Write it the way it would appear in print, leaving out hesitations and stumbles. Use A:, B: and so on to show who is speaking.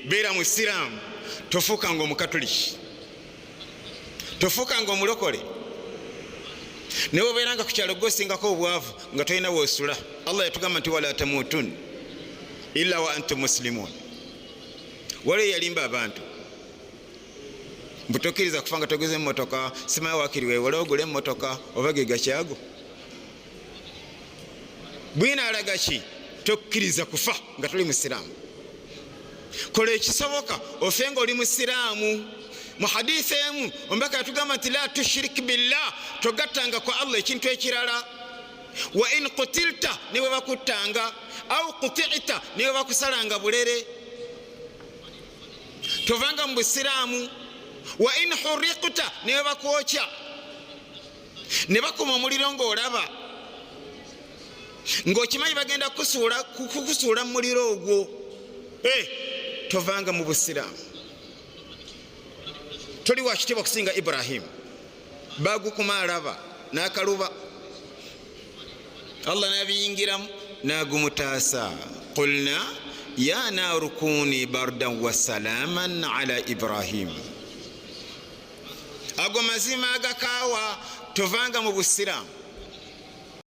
A: Beera musiraamu, tofuuka nga omukatuliki, tofuuka nga omulokole. Naye obeera nga ku kyalo gwosingako obwavu, nga tolina woosula. Allah yatugamba nti wala tamutun illa wa antum muslimun. Waliyo yalimba abantu mbu tokkiriza kufa nga toguze emmotoka. Simanyi, wakiri wewole ogule emmotoka oba gegakyago bwina alaga ki. Tokkiriza kufa nga toli musiraamu. Kola ekisoboka ofe nga oli musiraamu. Mu hadisi emu omubaka yatugamba nti la tushirik billah, togattanga ku Allah ekintu ekirala. Wa in kutilta, ne bwe bakuttanga, au kutita, ne bwe bakusalanga bulere, tovanga mu busiraamu. Wa in hurikta, ne bwe bakwokya ne bakuma omuliro ng'olaba ng'okimanyi bagenda kukusuula mu muliro ogwo, tovanga mu busiraamu. Toli wakitiibwa kusinga Ibrahimu? Bagukuma alaba n'akaluba, Allah nabiyingiramu nagumutaasa. Qulna ya naaru kuni bardan wasalaman ala Ibrahim. Ago mazima agakaawa, tovanga mu busiraamu.